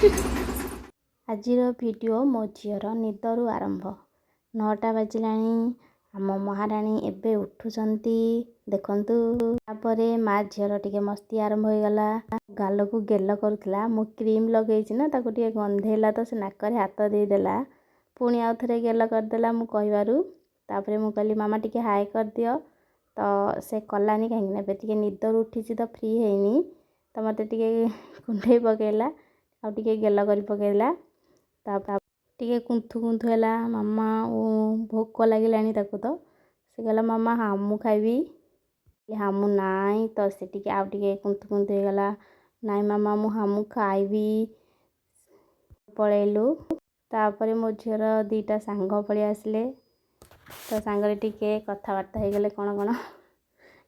ଆଜିର ଭିଡ଼ିଓ ମୋ ଝିଅର ନିଦରୁ ଆରମ୍ଭ। 9ଟା ବାଜିଲାଣି, ଆମ ମହାରାଣୀ ଏବେ ଉଠୁଛନ୍ତି, ଦେଖନ୍ତୁ। ତାପରେ ମା ଝିଅର ଟିକେ ମସ୍ତି ଆରମ୍ଭ ହୋଇଗଲା। ଗାଲକୁ ଗେଲ କରୁଥିଲା। ମୁଁ କ୍ରିମ୍ ଲଗେଇଛି ନା, ତାକୁ ଟିକେ ଗନ୍ଧେଇଲା ତ ସେ ନାକରେ ହାତ ଦେଇଦେଲା। ପୁଣି ଆଉ ଥରେ ଗେଲ କରିଦେଲା ମୁଁ କହିବାରୁ। ତାପରେ ମୁଁ କହିଲି, "ମାମା, ଟିକେ ହାଏ କରିଦିଅ।" ତ ସେ କଲାନି, କାହିଁକିନା ଏବେ ଟିକେ ନିଦରୁ ଉଠିଛି ତ ଫ୍ରି ହେଇନି। ତ ମୋତେ ଟିକେ କୁଣ୍ଢେଇ ପକେଇଲା ଆଉ ଟିକେ ଗେଲ କରି ପକେଇଲା। ତା ଟିକେ କୁନ୍ଥୁ କୁନ୍ଥୁ ହେଲା, "ମାମା, ଭୋକ ଲାଗିଲାଣି।" ତାକୁ ତ ସେ କହିଲା, "ମାମା, ହାମୁ ଖାଇବି।" ହାମୁ ନାଇଁ। ତ ସେ ଟିକେ ଆଉ ଟିକେ କୁନ୍ଥୁ କୁନ୍ଥୁ ହେଇଗଲା। "ନାଇଁ ମାମା, ମୁଁ ହାମୁ ଖାଇବି।" ପଳେଇଲୁ। ତାପରେ ମୋ ଝିଅର ଦୁଇଟା ସାଙ୍ଗ ପଳେଇ ଆସିଲେ। ତ ସାଙ୍ଗରେ ଟିକେ କଥାବାର୍ତ୍ତା ହେଇଗଲେ କ'ଣ କ'ଣ।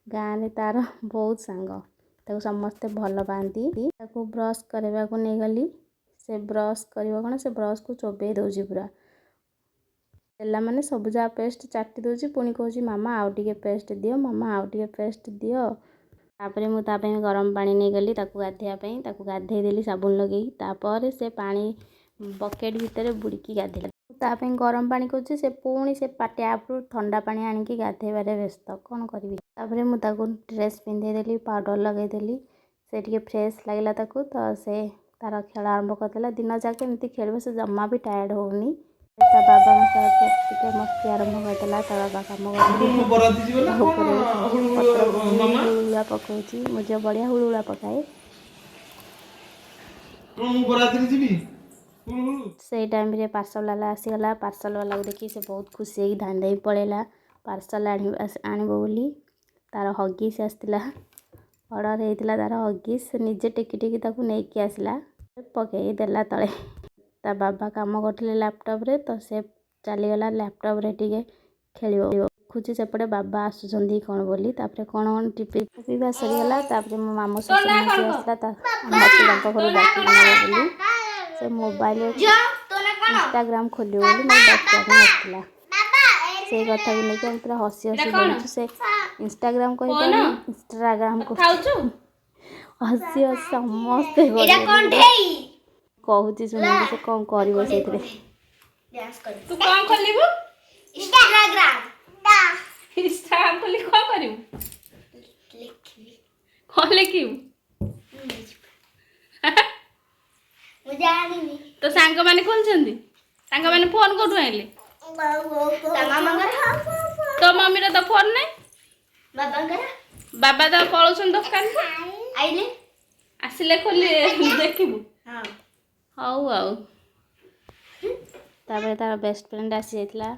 ଗାଁରେ ତା'ର ବହୁତ ସାଙ୍ଗ, ତାକୁ ସମସ୍ତେ ଭଲ ପାଆନ୍ତି। ତାକୁ ବ୍ରସ୍ କରିବାକୁ ନେଇଗଲି। ସେ ବ୍ରସ୍ କରିବ କ'ଣ, ସେ ବ୍ରସ୍କୁ ଚୋବେଇ ଦେଉଛି ପୁରା। ଦେଲା ମାନେ ସବୁ ଯାକ ପେଷ୍ଟ ଚାଟି ଦେଉଛି। ପୁଣି କହୁଛି, "ମାମା, ଆଉ ଟିକେ ପେଷ୍ଟ ଦିଅ। ମାମା, ଆଉ ଟିକେ ପେଷ୍ଟ ଦିଅ।" ତାପରେ ମୁଁ ତା ପାଇଁ ଗରମ ପାଣି ନେଇଗଲି ତାକୁ ଗାଧୋଇବା ପାଇଁ। ତାକୁ ଗାଧେଇ ଦେଲି ସାବୁନ ଲଗେଇକି। ତାପରେ ସେ ପାଣି ବକେଟ୍ ଭିତରେ ବୁଡ଼ିକି ଗାଧେଇଲା। ତା ପାଇଁ ଗରମ ପାଣି କରୁଛି, ସେ ପୁଣି ସେ ଟ୍ୟାପ୍ରୁ ଥଣ୍ଡା ପାଣି ଆଣିକି ଗାଧେଇବାରେ ବ୍ୟସ୍ତ। କ'ଣ କରିବି? ତାପରେ ମୁଁ ତାକୁ ଡ୍ରେସ୍ ପିନ୍ଧେଇ ଦେଲି, ପାଉଡ଼ର ଲଗେଇଦେଲି। ସେ ଟିକେ ଫ୍ରେଶ୍ ଲାଗିଲା ତାକୁ, ତ ସେ ତା'ର ଖେଳ ଆରମ୍ଭ କରିଦେଲା। ଦିନ ଯାକ ଏମିତି ଖେଳିବ, ସେ ଜମା ବି ଟାୟାର୍ଡ଼ ହେଉନି। ତା ବାବାଙ୍କ ସହିତ ଟିକେ ମସ୍ତି ଆରମ୍ଭ କରିଦେଲା। ତା ବାବା କାମ କରୁଥିଲେ, ଉପରେ ପତ୍ର ହୁଳୁହୁଳା ପକାଉଛି। ମୋ ଝିଅ ବଢ଼ିଆ ହୁଳୁହୁଳା ପକାଏ। ମୁଁ ବରାତିରେ ଯିବି। ସେଇ ଟାଇମ୍ରେ ପାର୍ସଲ ବାଲା ଆସିଗଲା। ପାର୍ସଲ ବାଲାକୁ ଦେଖି ସେ ବହୁତ ଖୁସି ହେଇକି ଧାଇଁ ଧାଇଁ ପଳେଇଲା ପାର୍ସଲ ଆଣିବ ବୋଲି। ତା'ର ହଗିସ୍ ଆସିଥିଲା, ଅର୍ଡ଼ର ହେଇଥିଲା ତା'ର ହଗିସ୍। ସେ ନିଜେ ଟେକି ଟେକି ତାକୁ ନେଇକି ଆସିଲା, ପକେଇ ଦେଲା ତଳେ। ତା ବାବା କାମ କରୁଥିଲେ ଲ୍ୟାପଟପ୍ରେ, ତ ସେ ଚାଲିଗଲା ଲ୍ୟାପଟପ୍ରେ ଟିକେ ଖେଳିବ। ଦେଖୁଛି ସେପଟେ ବାବା ଆସୁଛନ୍ତି କ'ଣ ବୋଲି। ତାପରେ କ'ଣ କ'ଣ ଟିପି ଟିପିବା ସରିଗଲା। ତାପରେ ମୋ ମାମୁଁ ଶାଶୁ ମାଉସୀ ଆସିଲା, ତା ମୋତେ ତାଙ୍କ ଘରୁ ଡାକିକି ନେବ ବୋଲି। ସେ ମୋବାଇଲରେ ଇନଷ୍ଟାଗ୍ରାମ ଖୋଲିବ ବୋଲି ମୋତେ ଡାକିବା ପାଇଁ ଆସିଥିଲା। ସେଇ କଥାକୁ ନେଇକି ଆମେ ପୁରା ହସି ହସି ଗଡୁଛୁ। ସେ ଇନଷ୍ଟାଗ୍ରାମ କହିପାରୁନି, ଇନଷ୍ଟାଗ୍ରାମ କହୁଛି। ହସି ହସି ସମସ୍ତେ କହୁଛି। ଶୁଣନ୍ତୁ ସେ କ'ଣ କରିବ ସେଇଥିରେ। ତୁ କ'ଣ ଖୋଲିବୁ? ଇନଷ୍ଟାଗ୍ରାମ। ଇନଷ୍ଟାଗ୍ରାମ ଖୋଲି କ'ଣ କରିବୁ? ଲେଖିବି। କ'ଣ ଲେଖିବୁ? ମୁଁ ଜାଣିନି। ତୋ ସାଙ୍ଗମାନେ ଖୋଲିଛନ୍ତି। ସାଙ୍ଗମାନେ ଫୋନ୍ କୋଉଠୁ ଆଣିଲେ? ତା ମାମାଙ୍କର। ତୋ ମମିର ତ ଫୋନ୍ ନାହିଁ। ବାବାଙ୍କର। ବାବା ତ ପଳଉଛନ୍ତି ଦୋକାନକୁ। ଆଇଲେ। ଆସିଲେ ଖୋଲି ଦେଖିବୁ। ହଁ। ହଉ ଆଉ। ତାପରେ ତାର ବେଷ୍ଟ ଫ୍ରେଣ୍ଡ ଆସିଯାଇଥିଲା।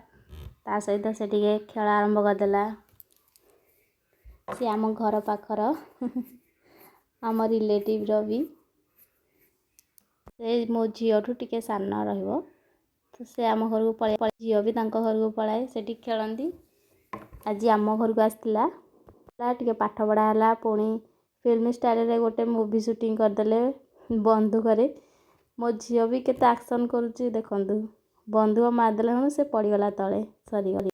ତା ସହିତ ସେ ଟିକେ ଖେଳ ଆରମ୍ଭ କରିଦେଲା। ସେ ଆମ ଘର ପାଖର, ଆମ ରିଲେଟିଭର ବି। ସେ ମୋ ଝିଅଠୁ ଟିକେ ସାନ ରହିବ। ତ ସେ ଆମ ଘରକୁ ପଳେଇ, ଝିଅ ବି ତାଙ୍କ ଘରକୁ ପଳାଏ, ସେଠି ଖେଳନ୍ତି। ଆଜି ଆମ ଘରକୁ ଆସିଥିଲା। ଟିକେ ପାଠ ପଢ଼ା ହେଲା। ପୁଣି ଫିଲ୍ମ ଷ୍ଟାଇଲରେ ଗୋଟେ ମୁଭି ସୁଟିଂ କରିଦେଲେ ବନ୍ଧୁକରେ। ମୋ ଝିଅ ବି କେତେ ଆକ୍ସନ୍ କରୁଛି ଦେଖନ୍ତୁ। ବନ୍ଧୁକ ମାରିଦେଲା ବେଳକୁ ସେ ପଡ଼ିଗଲା ତଳେ, ସରିଗଲା।